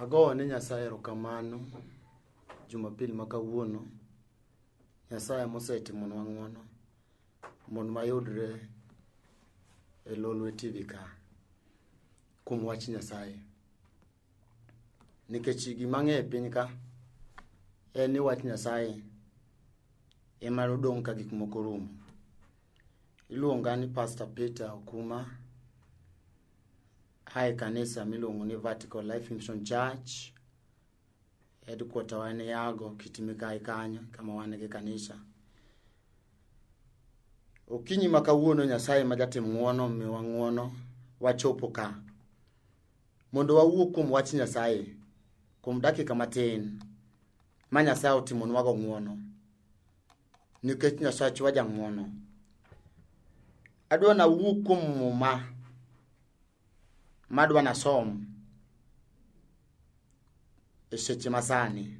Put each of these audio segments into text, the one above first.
Ago ne Nyasaye erokamano Jumapil ma kawuono. Nyasaye mosetimonwa ng'wono mondo wayudre e Lolwe TV ka kuom wach Nyasaye. Nikech gima ang'eyo e piny ka en ni wach Nyasaye ema odong' ka gik moko orumo. Iluonga ni Pastor Peter Okuma ae kanisa miluongo ni Vertical Life Mission Church. Headquarter wa ni Yago Kitimikai kanyo kama wan gi kanisa. Okinyi ma kawuono Nyasaye ma jatim ng'uono omiwa ng'uono wachopo ka mondo wawuo kuom wach Nyasaye kuom dakika matin ma Nyasaye otimonwago ng'uono nikech Nyasachwa jang'uono. Adwa nawuo kuom muma madwa nasom e seche masani.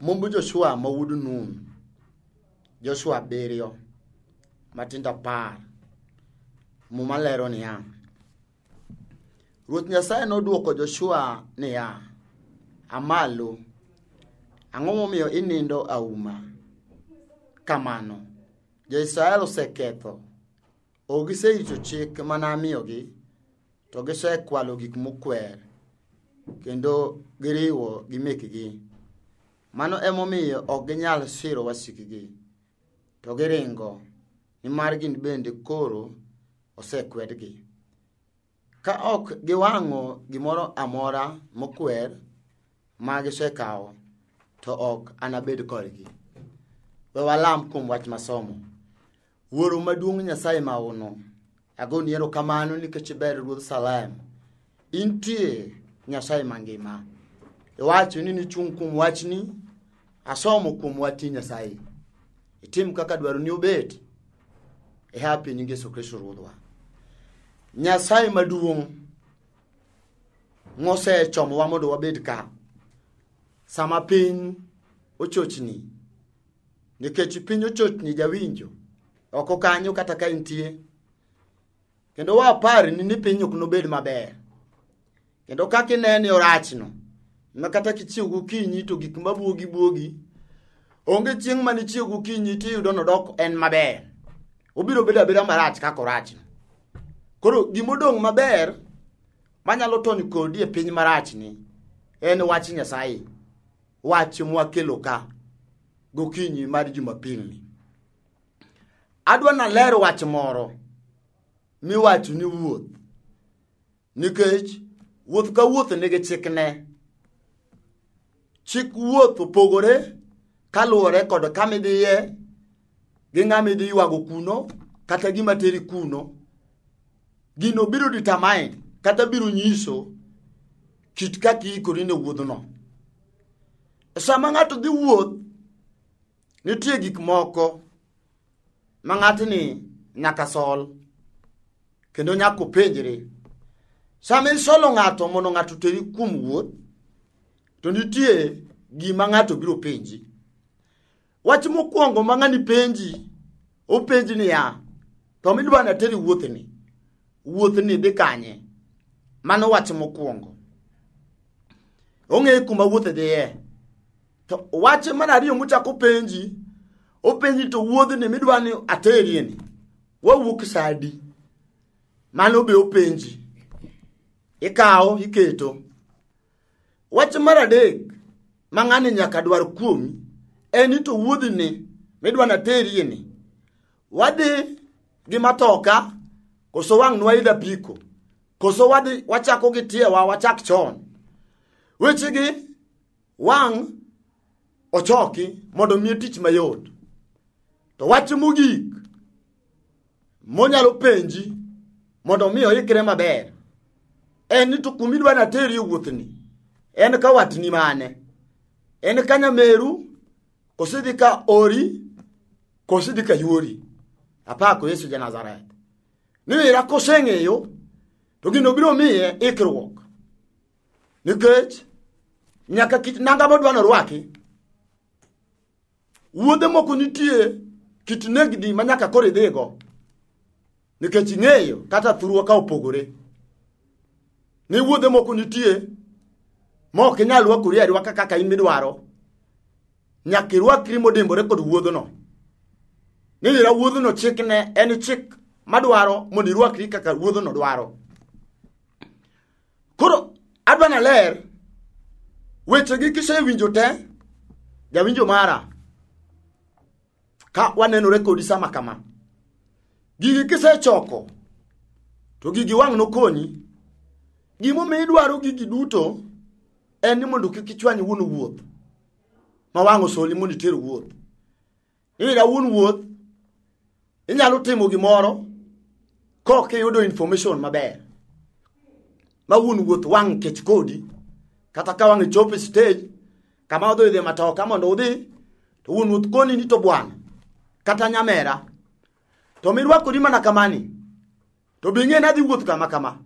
Mumb Joshua ma wuod Nun, Joshua 7 matindo 10. Muma lero niya, Ruoth Nyasaye nodwoko Joshua niya, Amalo, ang'o momiyo inindo auma kamano? Jo-Israel oseketho, ok giserito chik mane amiyogi, to gisekwalo gik mokwer kendo giriwo gi mekgi. Mano emomiyo ok ginyal siro wasikgi, to giringo, nimar gin bende koro osekwedgi. Ka ok giwang'o gimoro amora mokwer ma gisekawo, to ok anabed kodgi. We walam kuom wach masomo. Wuoro maduong' Nyasaye maono, agoni erokamano nikech iber Ruodh Salem. Intie Nyasaye mangima. Iwacho ni nichung' kuom wachni, asomo kuom wachni Nyasaye. Itim kaka dwaroni obet e hapi nying Yesu Kristo Ruodhwa. Nyasaye maduong' mosechomowa mondo wabed ka sama piny ochochni, nikech piny ochochni jawinjo oko kanyo kata ka intie, kendo wapar ni piny ok nobed maber, kendo kaka inene orachno ma kata kichiew gokinyi to gik mabuogi buogi onge chieng' mane ichiew gokinyi tiyudo nodok en maber, obiro bedo abeda marach kaka orachno. Koro gimodong' maber manyalo tony kodi e piny marachni en wach Nyasaye, wach mwakelo ka gokinyi mar Jumapil ni. Adwa naler wach moro miwacho ni wuoth, nikech wuoth ka wuoth nigi chikne. Chik wuoth opogore kaluwore kod kama idhiye gi ng'ama idhi ywago kuno kata gima teri kuno. Gino biro determine kata biro nyiso kit kaka iikori ne wuodhno. Sama ng'ato dhi wuoth, nitie gik moko ma ng'atni nyaka sol kendo nyaka openjre. Sama isolo ng'ato mondo ng'ato oteri kuom wuoth, to nitie gima ng'ato biro penji. Wach mokwongo ma ng'ani penji, openji niya, to midwa ni ateri wuothni, wuothni dhi kanye? Mano wach mokwongo. Ong'eyo kuma wuoth dhiye. To wach mar ariyo mochako penji, openji to wuodhni midwa ni aterie ni, wawuok sa adi? Mano be openji. Ikawo, iketo. Wach mar adek ma ng'ani nyaka dwar kuomi en ni to wuodhni midwa ni aterie ni, wadhi gi matoka koso wang' nwaidh apiko, koso wadhi wachako gi tiewa wachak chon. Wechegi wang' ochoki mondo miye tich mayot. To wach mogik monyalo penji mondo mi oikre maber en ni to kumidwa ni ateri e wuothni en ka watni mane? En ka nyameru koso idhi ka ori koso idhi ka yuori? Apako Yesu ja Nazareth. Niwira koseng'eyo to gino biro miye ikruok, nikech nyaka kit nanga modwa norwaki. Wuodhe moko nitie kit negni ma nyaka koro idhigo, nikech ing'eyo kata thurwa ka opogore. Ni wuodhe moko nitie Ma ok inyal rwakori arwaka kaka in midwaro. Nyaka irwakri modimbore kod wuodhno. Ni wuodhno chikne en chik madwaro mondo irwakri kaka wuodhno dwaro. Koro adwa naler wechegi kisewinjo te, jawinjo mara, ka wanenore kodi sama kama. Gigi kisechoko, to gigi wang' nokonyi. Gimomiyo idwaro gigi duto en ni mondo kik ichwany wuon wuoth ma wang' osoli mondo iter wuoth. Iyudo wuon wuoth inyalo timo gimoro kok iyudo information maber ma wuon wuoth wang' kech kodi, kata ka wang' ichopo e stage kama odhi idhi matoka mondo udhi, to wuon wuoth koni ni to bwana kata nyamera to mirwakori mana kamani to bi ing'e ni adhi wuoth kama kama,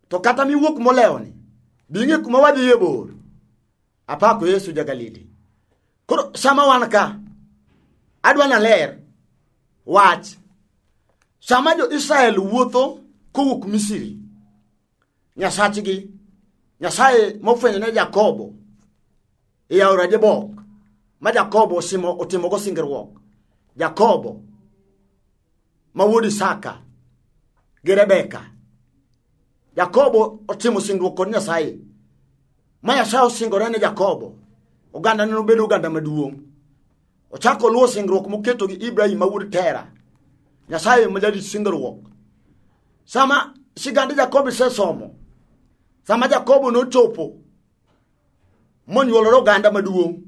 to kata miwuok molewoni bi ing'e kuma wadhiye bor. Apako Yesu ja Galili. Koro sama wan ka adwa naler wach. Sama jo-Israel wuotho kowuok Misri, Nyasachgi, Nyasaye mofwenyo ne Jakobo e aora Jabok, ma Jakobo otimogo singruok. Jakobo ma wuod Isaka gi Rebeka. Jakobo otimo singruok kod Nyasaye, ma Nyasaye osingore ne Jakobo, oganda ne nobedo oganda maduong'. Ochako luwo singruok moketo gi Ibrahim ma wuod Tera. Nyasaye ma jarit singruok. Sama sigand Jakobo isesomo, sama Jakobo nochopo monyuolore oganda maduong',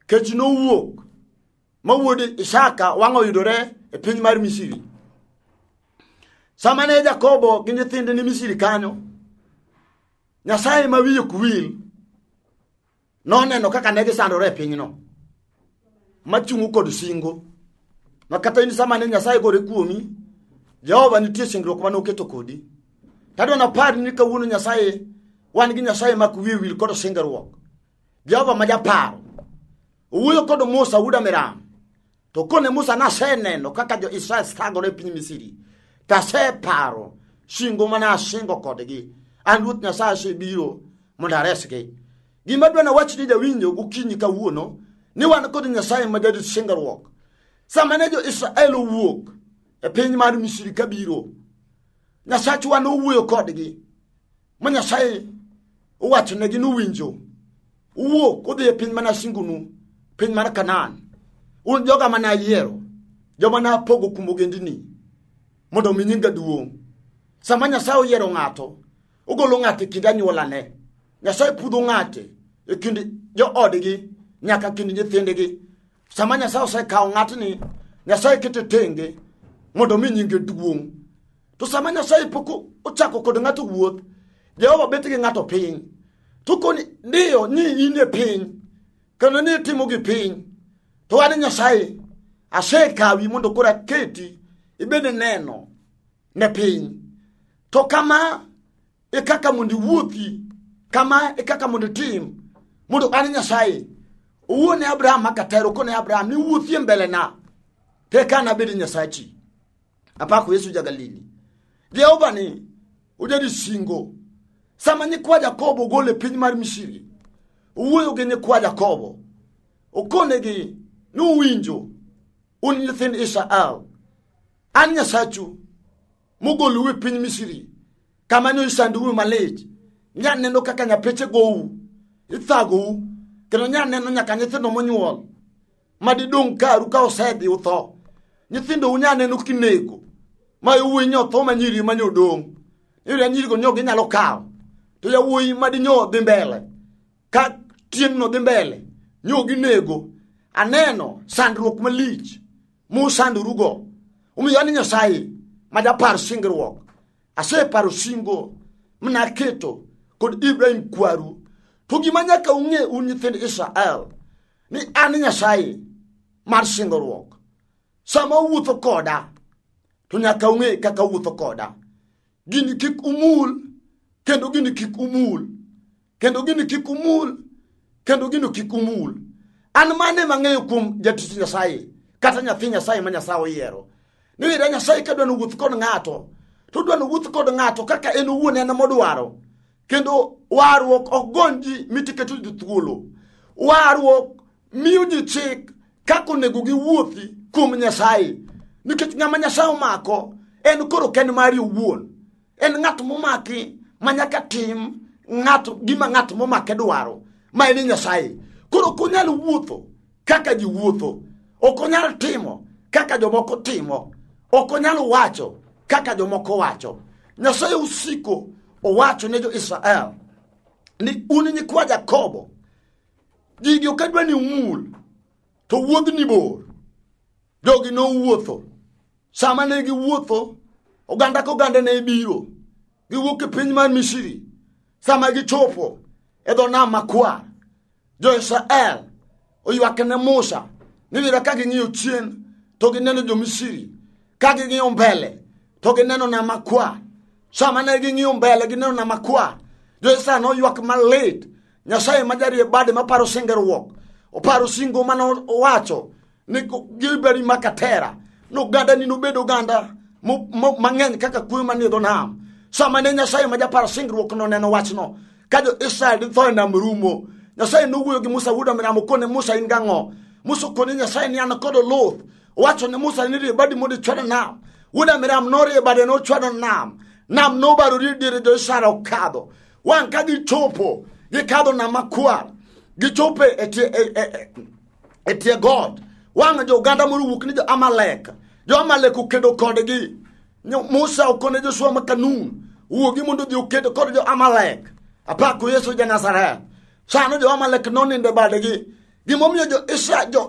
kech nowuok ma wuod Isaka wang' oyudore e piny mar Misri. Sama ne Jakobo gi nyithinde ni Misri kanyo, Nyasaye ma wiye ok wil noneno kaka ne gisandore e pinyno, machung'u kod singo. Ma kata in sama ne Nyasaye gore kuomi, Jehova nitie singruok mane oketo kodi. Tadwa napar ni kawuono Nyasaye, wan gi Nyasaye mak wiye wil kod singruok. Jehova ma japaro. Owuoyo kod Musa wuod Amiram. To kone Musa naseneno kaka jo-Israel thagore e piny Misri, taseparo singo mane asingo kodgi. An Ruoth Nyasaye asebiro mondo aresgi. Gima adwa nawach ni jawinjo gokinyi kawuono, ni wan kod Nyasaye ma jarit singruok. Sama ne jo-Israel owuok e piny mar Misri kabiro, Nyasachwa nowuoyo kodgi, ma Nyasaye owachonegi nuwinjo. Uwuok udhi e piny mane asingonu, piny mar Kanaan. Un joga mane ayiero, joma ne apogo kuom ogendini, mondo omi nyinga duong'. Sama Nyasaye oyiero ng'ato, ogolo ng'ato e kind anyuolane. Nyasaye pudho ng'ato e kind joodgi nyaka kind nyithindgi. Sama Nyasaye osekawo ng'atni, Nyasaye kete tenge mondo omi nyinge duong'. To sama Nyasaye pok ochako kod ng'ato wuoth, Jehova bet gi ng'ato piny. To koni ndiyo ni in e piny, kendo ni itimo gi piny, to an Nyasaye asekawi mondo koro aketi ibed neno ne piny. To kama e kaka mondo iwuothi, kama e kaka mondo itim, mondo an Nyasaye owuo ne Abraham makatero kone Abraham ni wuothi e mbele na, te ka anabed Nyasachi. Apako Yesu ja Galili. Jehova ni ojadi singo. Sama nyikwa Jakobo ogol e piny mar Misri, owuoyo gi nyikwa Jakobo, okonegi ni uwinjo, un nyithind Israel, an Nyasachu mogolou e piny Misri, kama ne isandou malich. Nya neno kaka nyapeche gou, ithagou, kendo nya neno nyaka nyithindo monyuol madidong' karu ka osedhi utho. Nyithindo unya neno kinego, ma yawuoyi nyotho ma nyiri ma nyodong'. Iyudo nyirigo nyo ginyalo kawo, to yawuoyi madinyo dhi mbele, ka tieng'no dhi mbele, nyo ginego. Aneno sandruok malich musandorugo. Omiyo an Nyasaye ma japar singruok, aseparo singo mnaketo kod Ibrahim kwaru. To gima nyaka ung'e un nyithind Israel, ni an Nyasaye mar singruok. Sama uwuotho koda, to nyaka ung'e kaka uwuotho koda. Gini kik umul, kendo gini kik umul, kendo gini kik umul, kendo gino kik umul. An mane mang'eyo kuom jatich Nyasaye, kata nyathi Nyasaye ma Nyasaye oyiero. Ni wira Nyasaye ka dwano wuoth kod ng'ato, to dwano wuoth kod ng'ato kaka en owuon en modwaro. Kendo warruok ok gony ji mitiketo ji thuolo. Warruok miyo ji chik kaka onego giwuothi kuom Nyasaye. Nikech ng'ama Nyasaye omako en koro ok en mari owuon. En ng'at momaki ma nyaka tim ng'at gima ng'at momake dwaro, ma en Nyasaye. Koro ok onyal wuotho kaka ji wuotho, ok onyal timo kaka jomoko timo, ok onyal wacho kaka jomoko wacho. Nyasaye osiko owacho ne jo-Israel ni un nyikwa Jakobo, gigi ok adwa ni umul, to wuodhni bor. Jogi nowuotho. Sama ne giwuotho, oganda ka oganda ne biro. Giwuok e piny mar Misri. Sama gichopo e dho nam makwar, jo-Israel oywak ne Musa ni wira ka ging'iyo chien to gineno jo-Misri, ka ging'iyo mbele to gineno nam makwar. Sama ne ging'iyo mbele gineno nam makwar, jo-Israel noywak malit. Nyasaye ma jarie bade maparo singruok, oparo singo mane owacho ni giberi makatera, no oganda ni nobed oganda mang'eny kaka kuoyo manie dho nam. Sama ne Nyasaye ma japar singruok noneno wachno, ka jo-Israel dhi tho e nam rumo, Nyasaye nowuoyo gi Musa wuod Amram, okone Musa in gang'o? Musa okone Nyasaye ni an kod oluth. Owacho ne Musa ni rie badi mondo ichwad nam. Wuod Amram norie bade nochwado nam. Nam nobarore e diere jo-Israel okadho. Wang' ka gichopo, gikadho nam makwar, gichopo e tie got. Wang' jo oganda moro owuok ni jo-Amalek. Jo-Amalek okedo kodgi. Musa okone Joshua ma Kanun, wuogi mondo odhi oked kod jo-Amalek. Apako Yesu ja-Nazareth. Sano jo-Amalek nonindo e badgi. Gimomiyo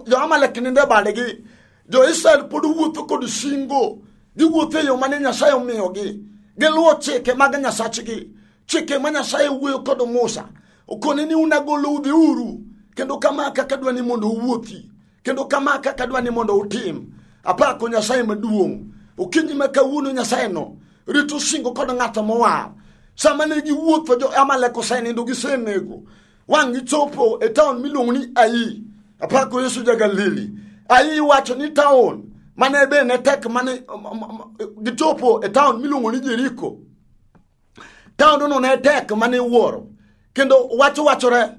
jo-Amalek nindo e badgi, jo-Israel pod wuotho kod singo. Giwuotho e yo mane Nyasaye omiyogi. Giluwo chike mag Nyasachgi, chike ma Nyasaye wuoyo kod Musa. Okone ni un agolo udhiuru, kendo kama kaka adwa ni mondo uwuothi, kendo kama kaka adwa ni mondo utim. Apako Nyasaye maduong'. Okinyi ma kawuono Nyasaye no rito singo kod ng'at mowar. Sama ne giwuotho jo-Amalek osenindo gisenego. Wang' gichopo e taon miluongo ni Ai. Apako Yesu ja-Galili. Ai wacho ni taon mane be ne tek mane gichopo e taon miluongo ni Jeriko. Taon no ne tek mane iwuoro. Kendo wach wachore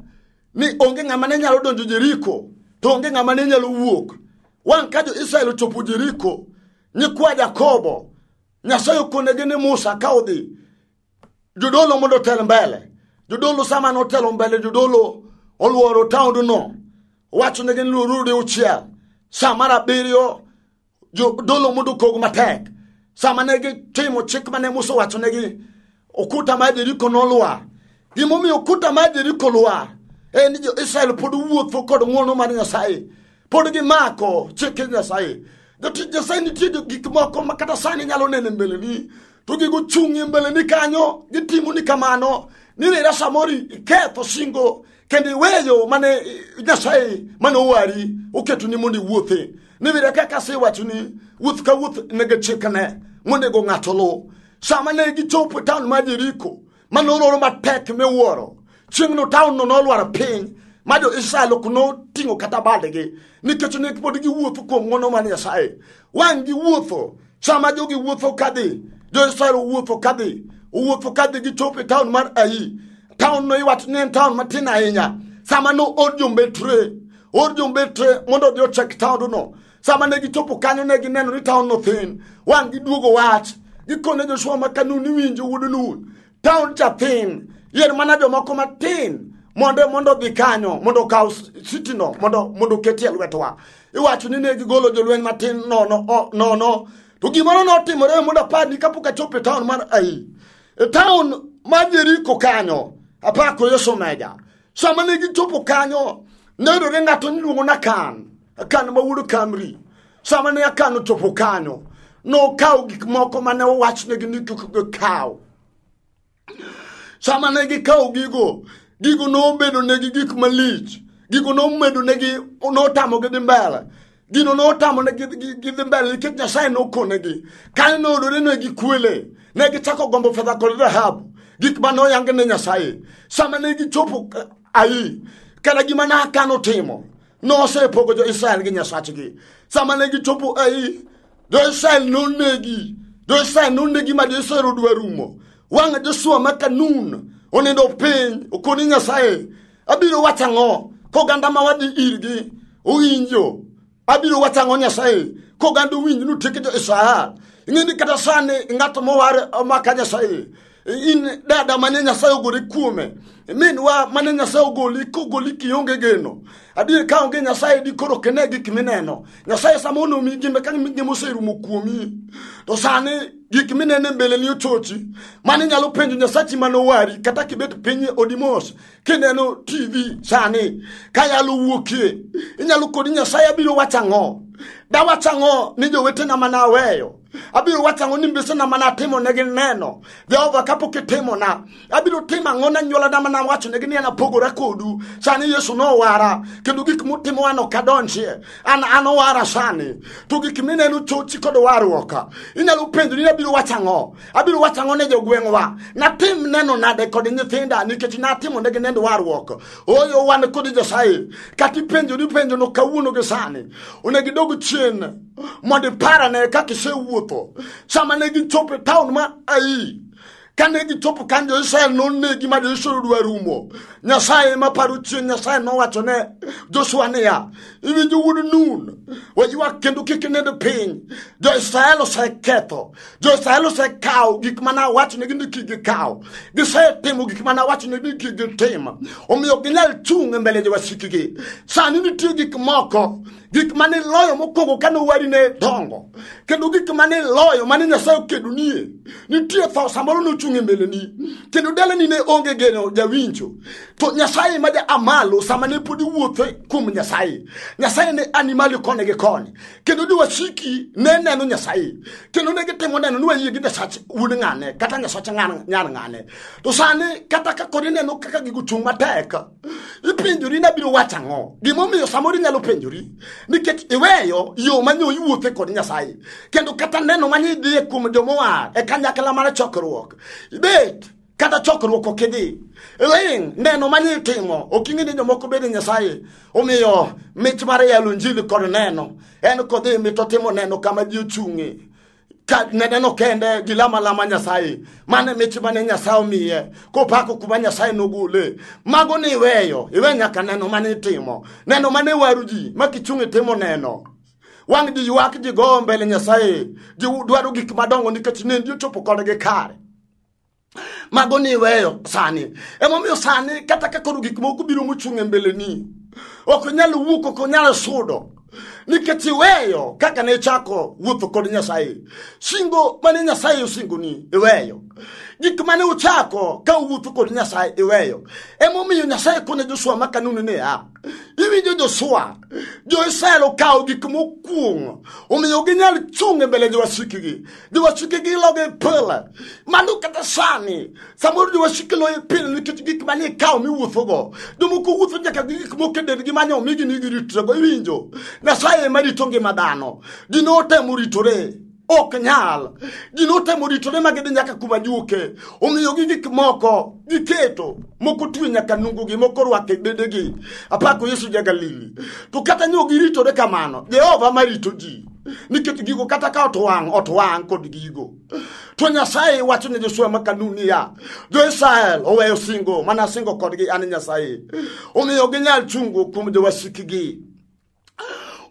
ni onge ng'ama ne nyalo donjo Jeriko, to onge ng'ama ne nyalo wuok. Wang' ka jo-Israel ochopo Jeriko, nyikwa Jakobo, Nyasaye okonegi ni Musa ka odhi, jodolo mondo otel mbele. Jodolo sama notelo mbele, jodolo oluoro taondno. Owachonegi ni luoruru diuchiel. Sa mar abiriyo, jodolo mondo okog matek. Sama ne gitimo chik mane Musa owachonegi, okuta mar Jeriko nolwar. Gimomiyo okuta mar Jeriko lwar en ni jo-Israel pod wuotho kod ng'wono mar Nyasaye. Pod gimako chike Nyasaye. Jotich Nyasaye nitie gik moko ma kata sani nyalo neno e mbeleni, to gigo chung' e mbeleni kanyo, gitimo ni kamano, ni rera samoro iketho singo kendo iweyo mane Nyasaye mane owari oketoni mondo iwuothe. Ni wira kaka asewacho ni wuoth ka wuoth nigi chikne monego ng'ato luw. Sama ne gichopo e taon mar Jeriko, mane oloro matek miwuoro, chieng'no taon no nolwar piny ma jo-Israel ok noting'o kata badgi, nikech ne pod giwuotho kuom ng'wono mar Nyasaye. Wang' giwuotho, sama jogi wuotho kadhi, jo-Israel owuotho kadhi, owuotho kadhi gichopo e taon mar Ai. Taon no iwacho ni en taon matin ahinya. Sama no or jombetre, or jombetre mondo odhi ochek taondno. Sama ne gichopo kanyo ne gineno ni taon no thin. Wang' giduogo wach, gikone Joshua ma Kanun ni winjo wuod Nun, taon cha thin, yier mana jomoko matin mondo odhi kanyo, mondo okaw city no, mondo oketie lwetwa. Iwacho ni ne gigolo jolweny matin nono, nono. To gimoro notimore mondo aparni kapok achopo e taon mar Ai. E taon mar Jeriko kanyo, apako Yesu meja. Sama ne gichopo kanyo, ne yudore ng'ato miluongo ni Akan, Akan ma wuod Kamri. Sama ne Akan ochopo kanyo, nokawo gik moko mane owachnegi ni kik gikaw. Sama ne gikawo gigo, gigo nobedo negi gik malich. Gigo nomedo negi, notamogi dhi mbele. Gino notamo negi gi dhi mbele nikech Nyasaye nokonegi. Kanyo noyudore negi kwele. Ne gichako gombo fedha kod dhahabu, gik mane oyang ne Nyasaye. Sama ne gichopo Ai, kata gima ne Akan otimo, nosepogo jo-Israel gi Nyasachgi. Sama ne gichopo Ai, jo-Israel nonegi. Jo-Israel nonegi ma jo-Israel odwa rumo. Wang' Joshua ma Kanun Onindo piny, okoni Nyasaye, abiro wacho ang'o koganda ma wadhi irgi owinjo. Abiro wacho ang'o Nyasaye koganda owinjo ni otiek jo-Israel. Ing'e ni kata sani ng'at mowar omaka Nyasaye, in dada mane Nyasaye ogole kuome, minwa mane Nyasaye ogoli kogoli kionge geno. Adier ka onge Nyasaye di koro ok ine gik mineno. Nyasaye sama onomiyi gima ka gima oserumo kuomi, to sani gik mineno e mbeleni ochochi. Mano inyalo penjo Nyasachi manowari kata kibet piny e odi mos kineno TV sani ka yalo wuokie, inyalo koni Nyasaye abiro wacho ang'o? Dawach ang'o ni jowetena mane aweyo? Abiro wacho ang'o ni mbesena mane atimo negi neno? Jehova kapok itimona, abiro timo ang'o ne anyuolana mane awachonegi ni an apogora kodu? Sani Yesu nowara, kendo gik mutimo an ok adonjie. An owara sani. To gik mineno chochi kod warruok. Inyalo penjo ni abiro wacho ang'o? Abiro wacho ang'o ne jogweng'wa? Natim neno nade kod nyithinda nikech natimo negi nend warruok? Ooyo, wan kod Nyasaye. Kata ipenjori penjo no kawuono gi sani, onego idog chien mondo iparane kaka isewuotho. Sama ne gichopo e taon ma Ai, kane gichopo kanyo jo-Israel nonegi ma jo-Israel odwa rumo. Nyasaye maparo chien, Nyasaye nowacho ne Joshua niya, iwinjo wuod Nun, we ywak kendo kik inind piny. Jo-Israel oseketho, Jo-Israel osekawo gik mane awachonegi ni kik gikaw, gisetimo gik mane awachonegi ni kik gitim, omiyo ok ginyal chung' e mbele jowasikgi. Sani nitie gik moko, gik mane iloyo mokwongo kane owari ne dongo, kendo gik mane iloyo mane Nyasaye okedonie. Nitie tho samoro nochung' e mbeleni, kendo dalani ne onge geno jawinjo. To Nyasaye ma ja amalo sama ne pod iwuotho kuom Nyasaye, Nyasaye ne animali koni gi koni, kendo jowasiki ne neno Nyasaye, kendo ne gitimo neno ni wayie gi Nyasach wuod ng'ane kata Nyasach nyar ng'ane. To sani kata ka koro ineno kaka gigo chung' matek, ipenjori ni abiro wacho ang'o? Gimomiyo samoro inyalo penjori, nikech iweyo yo manyo iwuothe kod Nyasaye, kendo kata neno mane idhiye kuom jomowar e kanyakla mar chokruok, ibet kata chokruok ok idhi, ling' neno mane itimo ok ing'e ni jomoko bende Nyasaye. Omiyo mich mar yalo injili kod neno en kodhi mit otimo neno kama ji ochung'e, ka neno kende gilama lama Nyasaye, mane mich mane Nyasaye omiye kopako kuma Nyasaye nogole. Mago ni iweyo, iwe nyaka neno mane itimo, neno mane waro ji ma kichung' itimo neno. Wang' ji ywak, ji go mbele Nyasaye, ji dwaro gik madongo nikech nendi ochopo kodgi kare. Mago ni iweyo sani. Emomiyo sani kata ka koro gik moko biro mochung' e mbeleni, ok onyal wuok, ok onyal sudo, nikech iweyo kaka ne ichako wuotho kod Nyasaye. Singo mane Nyasaye osingoni iweyo, gik mane uchako ka uwuotho kod Nyasaye iweyo. Emomiyo Nyasaye kone Joshua ma Kanuni niya, iwinjo Joshua, jo-Israel okawo gik mokuong', omiyo ginyal chung' e mbele jowasikgi. Jowasikgi loge pile. Mano kata sani, samoro jowasiki loye pile nikech gik mane ikawo miwuothogo. Jomoko wuotho nyaka gi gik moko e dendgi mane omigi ni giritrego. Iwinjo, Nyasaye ema rito ngima dhano. Ji notemo ritore, ok nyal. Ji notemo ritore ma gidhi nyaka kuma juke. Omiyo gi gik moko giketo, moko twe nyaka nungugi, moko orwako e bedegi. Apako Yesu ja Galili. To kata nyo giritore kamano, Jehova ma rito ji, nikech gigo kata ka otwang', otwang' kod gigo. To Nyasaye wacho ne Joshua ma Kanun niya, jo-Israel oweyo singo mana singo kodgi an Nyasaye, omiyo ginyal chungo kuom jowasikgi,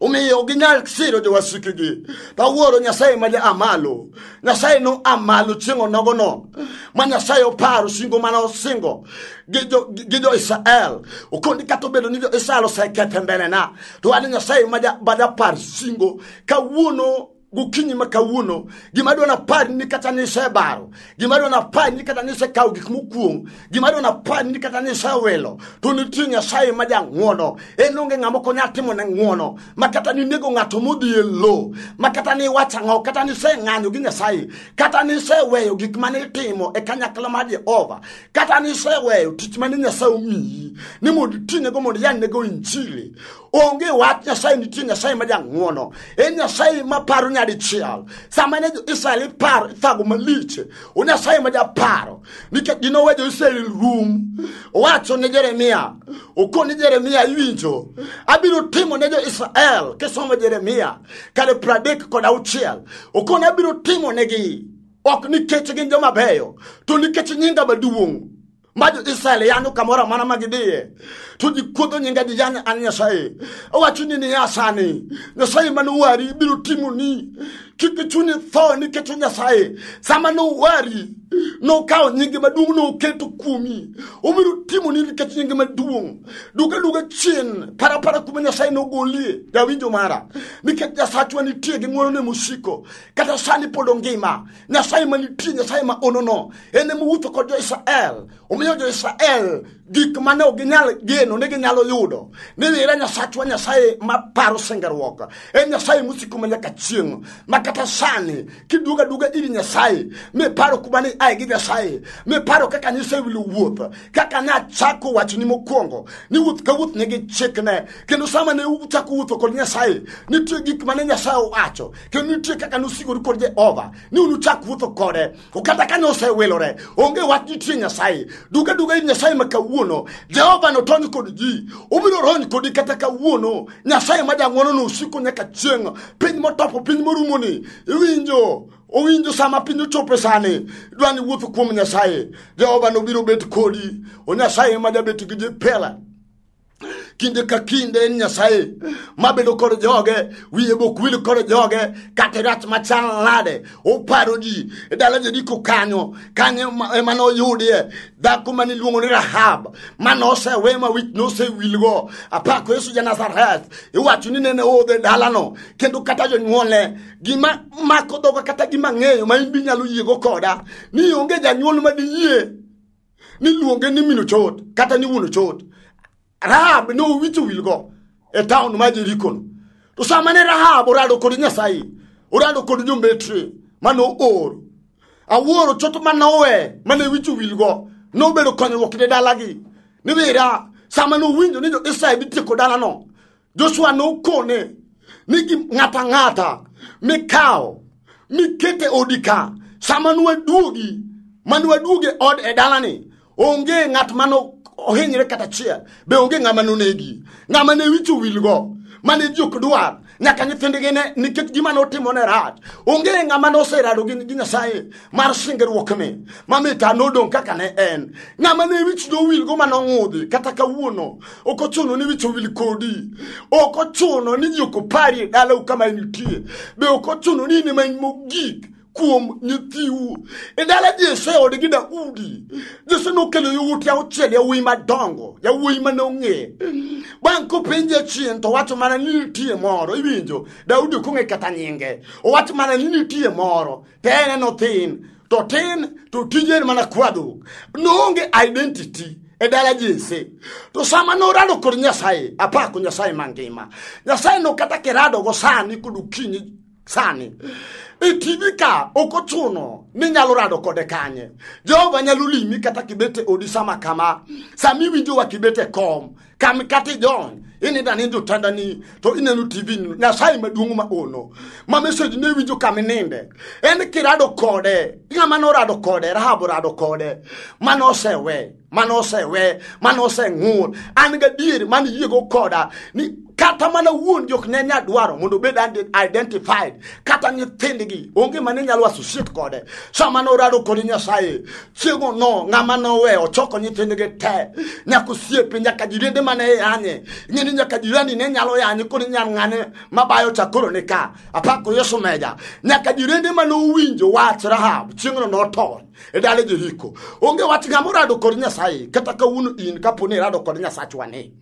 omiyo ginyal siro jowasikgi. To awuoro Nyasaye ma ja amalo. Nyasaye no amalo chieng' onogono ma Nyasaye oparo singo mane osingo gi jo-Israel. Okondi kata obedo ni jo-Israel oseketho mbelena, to an Nyasaye ma japar singo. Kawuono gokinyi ma kawuono, gima adwa napar ni kata nisebaro, gima adwa napar ni kata nisekawo gik mokuong', gima adwa napar ni kata nisewilo, to nitie Nyasaye ma jang'uono. En onge ng'ama ok onyal timo ne ng'uono, ma kata ninego ng'ato modhi e lo, ma kata niwacho ang'o, kata niseng'anyo gi Nyasaye, kata niseweyo gik mane itimo e kanyakla mar Jehova, kata niseweyo tich mane Nyasaye omiyi ni mondo itinego, mondo iyalnego injili. Onge wach Nyasaye, nitie Nyasaye ma jang'uono. En Nyasaye ma paro nyadichiel. Sama ne jo-Israel iparo ithago malich, o Nyasaye ma japaro, nikech ginowe jo-Israel rum. Owacho ne Jeremia, okone Jeremia, iwinjo, abiro timo ne jo-Israel, kisomo Jeremia kare 36, okone abiro timo negi, ok nikech gin joma beyo, to nikech nyinga maduong'. Ma jo-Israel yanyo kamoro amora ma gidhiye to ji kuodho nyinga ji yany an Nyasaye. Owacho ni niya sani Nyasaye mane owari biro timoni kik chunyi tho nikech Nyasaye sama nowari nokawo nyinge maduong' noketo kuomi obiro timoni nikech nyinge maduong'. Duga duga chien para para kuma Nyasaye nogolie jawinjo mara nikech Nyasachwa nitie gi ng'wonone mosiko kata sani pod ongima. Nyasaye manitie, Nyasaye ma onono en ema owuotho kod jo-Israel. Omiyo jo-Israel gik mane ok ginyal geno ne ginyalo yudo. Ni wira Nyasachwa Nyasaye maparo singruok. En Nyasaye mosiko ma nyaka chieng'. Ma kata sani kiduogo aduoga ir Nyasaye miparo kuma ne iaye gi Nyasaye, miparo kaka nisewilo wuoth, kaka nachako wachni mokwongo ni wuoth ka wuoth nigi chikne, kendo sama ne uchako wuotho kod Nyasaye nitie gik mane Nyasaye owacho, kendo nitie kaka nusingoru kod Jehova ni unuchak wuotho kode. To kata ka nosewilore, onge wach nitie Nyasaye. Duga duga ir Nyasaye ma kawuono, Jehova notony kod ji, obiro rony kodi kata kawuono. Nyasaye ma jang'wono nosiko nyaka chieng'. Piny motopo, piny morumoni, iwinjo owinjo sama piny ochopo sani, dwa ni wuotho kuom Nyasaye. Jehova nobiro bet kodi, o Nyasaye ma jabet gi ji pile kinde ka kinde. En Nyasaye mabedo kod joge, wiye bok wil kod joge, kata rach machal nade oparo ji. E dala Jeriko kanyo kanyo ema noyudie dhako mane iluongo ni Rahab, mane osewe ma wich nosewilgo. Apako Yesu ja Nazareth. Iwacho ni nene oodhe dalano, kendo kata jonyuolne gima mako dhoga kata gima ng'eyo ma in binyalo yiego koda ni onge janyuol madiyie ni luonge ni min ochot kata ni wuon ochot. Rahab ne owicho wilgo e taon mar Jeriko no. To sama ne Rahab orado kod Nyasaye, orado kod jombetre mane oor, awuoro chot mane owe mane wicho wilgo nobedo konyruok ne dalagi. Ni wira sama nowinjo ni jo-Israel dhi tieko dalano, Joshua nokone ni gi ng'ata ng'ata mikawo mikete odi ka sama nwaduogi manwaduogi od e dalani onge ng'at mano ohinyre kata achiel, be onge ng'ama nonegi. Ng'ama ne wich owilgo mane ji ok dwar nyaka nyithindgi ne nikech gima notimo ne rach. Onge ng'ama noserado gi Nyasaye mar singruokni mamita nodong' kaka ne en. Ng'ama ne wich nowilgo manong'udhi kata kawuono ok ochuno ni wich owil kodi, ok ochuno ni ji ok opari e dalau kama intie, be ok ochuno ni in ema in mogik kuom nyithiu. E dala Jesse odgi Daudi, Jesse nokelo yawuot auchiel, yawuoyi madongo, yawuoyi mane ong'e. Bang' kopenje chien to owacho mana ni nitie moro, iwinjo, Daudi ok ong'e kata nyinge. Owacho mana ni nitie moro, to en en othin, to tin to tije en mana kwa dhok. Noonge identity e dala Jesse. To sama norado kod Nyasaye, apako Nyasaye mangima. Nyasaye no kata kirado go sani kod okinyi sani e TV ka ok ochuno ni nyalo rado kode kanye. Jehova nyalo limi kata kibet e odi sama kama, sama iwinjowa kibet e kom kam kata ijony inindo anindo otandani to ineno TV ni. Nyasaye maduong' ma ono ma message ne iwinjo kama ininde en kirado kode. Ng'ama norado kode, Rahab orado kode mane osewe, mane osewe, mane oseng'ur. An gadier mane yiego koda ni kata mana wuon gi ok ne nyal dwaro mondo obed identified, kata nyithindgi onge mane nyalo associate kode. Sama norado kod Nyasaye chieng'o no, ng'ama nowe ochoko nyithindgi te, nyaka osiepe, nyaka jirende mane yanye. Ing'e ni nyaka jirani ne nyalo yanye koro inyal ng'ane mabayo cha koro ni ka. Apako Yesu meja. Nyaka jirende mane owinjo wach Rahab chieng'no notony e dala Jeriko. Onge wach ng'ama orado kod Nyasaye kata kawuono in kapo ni irado kod Nyasachwa ni.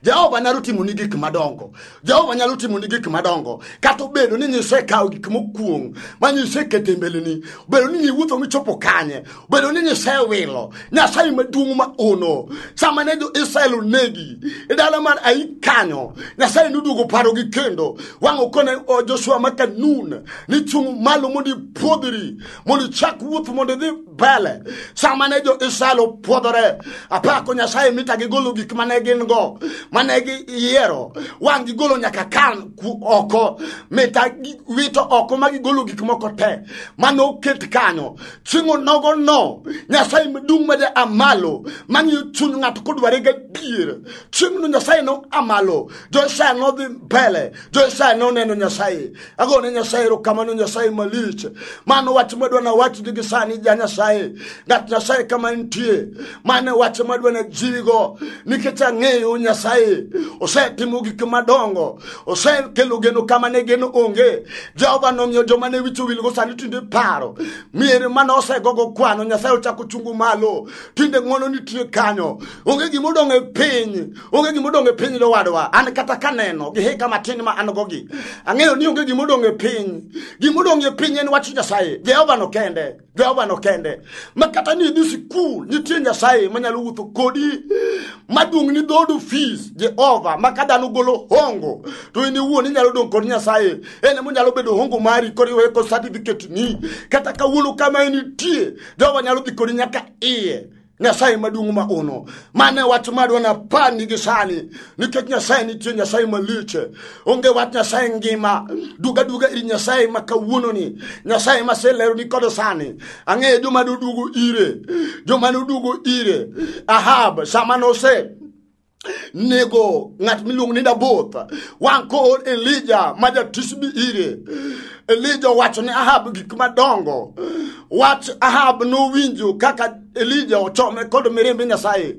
Jehova nyalo timoni gik madongo. Jehova nyalo timoni gik madongo. Kata obedo ni nisekawo gik mokuong' ma niseketo e mbeleni, obedo ni niwuotho michopo kanye, obedo ni nisewilo Nyasaye maduong' ma ono. Sama ne jo-Israel onegi e dala mar Ai kanyo, Nyasaye noduogo parogi kendo. Wang' okone Joshua ma Kanun ni chung' malo mondo ipuodhri, mondo ichak wuoth mondo idhi mbele. Sama ne jo-Israel opuodhore, apako Nyasaye mita gigolo gik mane gin go. madongo mane giyiero wang' gigolo nyaka kan oko mita wito oko ma gigolo gik moko te mane oket kanyo. Chieng' nogo no Nyasaye maduong' ma ja amalo mang'iyo chuny ng'ato kodware gadier. Chieng'no Nyasaye no amalo, Jo-Israel nodhi mbele, Jo-Israel noneno Nyasaye. Agone Nyasaye erokamano, Nyasaye malich. Mano wach madwa nawach gi sani ja Nyasaye, ng'at Nyasaye kama nitie. Mano wach madwa najiwigo, nikech ang'eyo Nyasaye osetimo gik madongo, osekelo geno kama ne geno onge. Jehova nomiyo joma ne wich owilgo sani tinde paro. Mier mane osegogo kwano, Nyasaye ochako chungo malo. Tinde ng'wono nitie kanyo. Onge gimodong' e piny, onge gimodong' e piny jowadwa. An kata kaneno gi hika matin ma an go gi, ang'eyo ni onge gimodong' e piny. Gimodong' e piny en wach Nyasaye. Jehova no kende, Jehova no kende. Ma kata ni idhi sikul, nitie Nyasaye manyalo wuotho kodi, maduong' ni dhood fees, Jehova, ma ka dhano golo hongo, to in iwuon inyalo dong' kod Nyasaye. En ema onyalo bedo hongo mari koro iweyo kod certificate ni. Kata kawuono kama enitie, Jehova nyalo dhi kodi nyaka iye. Nyasaye maduong' ma uno. Mano e wach madwa napani gi sani, nikech Nyasaye nitie, Nyasaye malich. Onge wach Nyasaye ngima. Duga duga ir Nyasaye ma kawuono ni. Nyasaye maseleroni kod sani. Ang'eyo joma noduogo ire. Joma noduogo ire. Ahab sama nose nego ng'at miluongo ni Naboth, wang' koor Elija ma ja-Tishbi ire. Elija owacho ne Ahab gik madongo. Wach Ahab nowinjo kaka Elija ochome kod mirimb Nyasaye.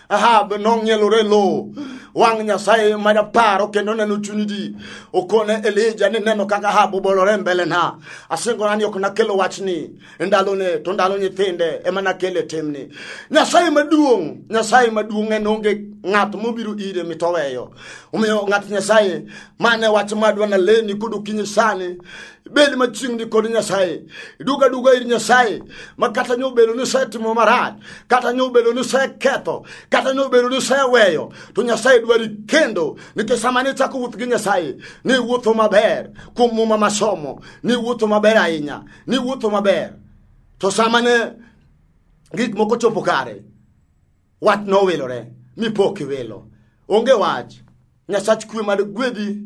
Ahab nong'ielore lowo. Wang' Nyasaye ma japaro kendo neno chuny ji. Okone Elija ni neno kaka Ahab obolore mbelena. Asingora ni ok nakelo wachni e ndalone, to ndalo nyithinde ema nakele timni. Nyasaye maduong', Nyasaye maduong' en onge ng'at mobiro ire mitoweyo. Omiyo ng'at Nyasaye, mane wach madwa naleni kod okinyi sani, bed machiegni kod Nyasaye. Iduog aduoga ir Nyasaye, ma kata nyobedo ni isetimo marach, kata nyobedo ni iseketho, kata nyobedo ni iseweyo, to Nyasaye dwari kendo, nikech sama ne ichako wuoth gi Nyasaye, ne iwuotho maber. Kuom muma masomo, ne iwuotho maber ahinya, ne iwuotho maber. To sama ne gik moko chopo kare, wach nowilore, mi pok iwilo. Onge wach. Nyasach kwe mar gwedhi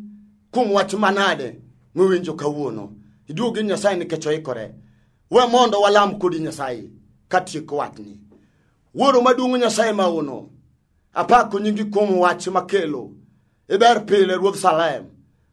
kuom wach manade miwinjo kawuono. Iduog ir Nyasaye nikech oikore. We mondo walam kodi Nyasaye katieko wachni. Wuoro maduong' Nyasaye maono, apako nyingi kuom wach makelo. Iber pile Ruodh Salem.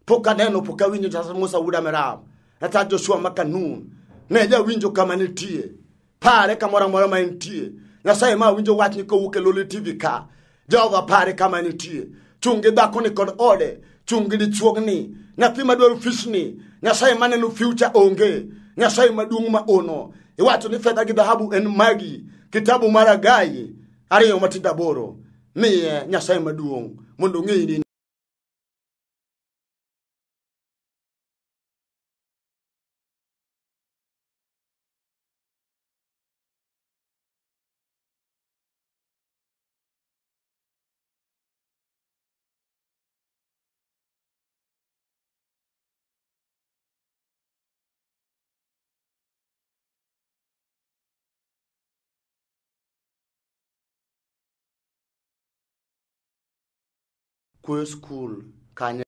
Pok aneno, pok awinjo Nyasaye Musa wuod Amiram, kata Joshua ma Kanun. Ne jawinjo kama nitie. Pare kamoro amora ma entie. Nyasaye ma winjo wachni kowuok e Loli TV ka. Jehova pare kama nitie. Chung' gi dhakoni kod ode. Chung' gi dichuogni. Nyathi madwaro fisni. Nyasaye maneno future onge. Nyasaye maduong' ma ono. Iwacho ni fedha gi dhahabu en magi. Kitabu mar Hagai 2:8. Miye Nyasaye maduong' mondo ong'eyi ni kuyo skul kanye.